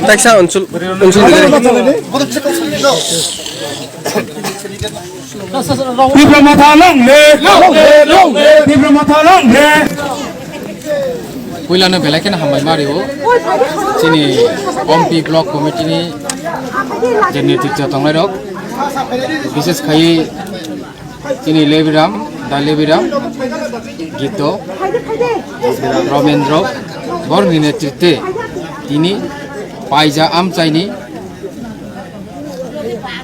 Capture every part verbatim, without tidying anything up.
Taksa onsul, onsul bidari. Tipra Motha long live! Tipra Motha long live! Puilano belai kheno hambai ma rio. Chini Ompi Block Committee ni je netritwa tongnai rok, bishes khai chini Lebiram, da Lebiram, Gito, Romendro, borni netritwe tini Paija Amchaini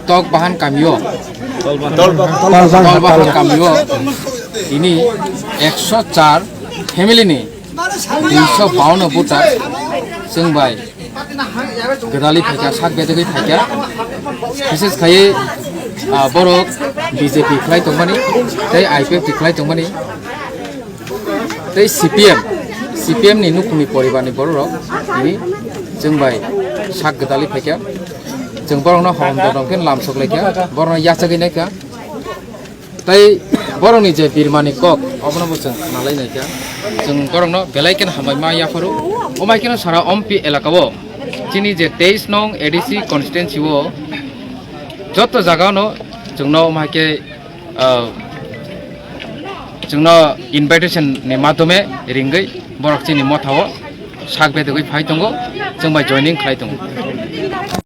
Tok Bahan kamio, Tol Bahan kamio tini ekso char family ni duiso bawanno voter chwng bai gwdalwi phaikha, sak bedagwi phaikha. Bises khai, ah, borok B J P khlai tongmani tei I P F T khlai tongmani tei C P M, C P M ni nukhungni poribarni bororok tini chwng bai sak gwdalwi phaikha. Chwng borokno hom dodom khe lamsok laikha, borokno yachagwi naikha. Tei borokni je birmani kok, obono bo chwng khwnalai naikha. Chwng borokno belai kheno hambai ma yapharo. Omai kheno sara Ompi elaka o chini je teis nong A D C constituency o joto jaga no chwngno omai khe, ah, chwngno invitation ni madhyome ringwi borok chini motha o sak bedagwi phai tongo, chwng bai joining khlai tongo.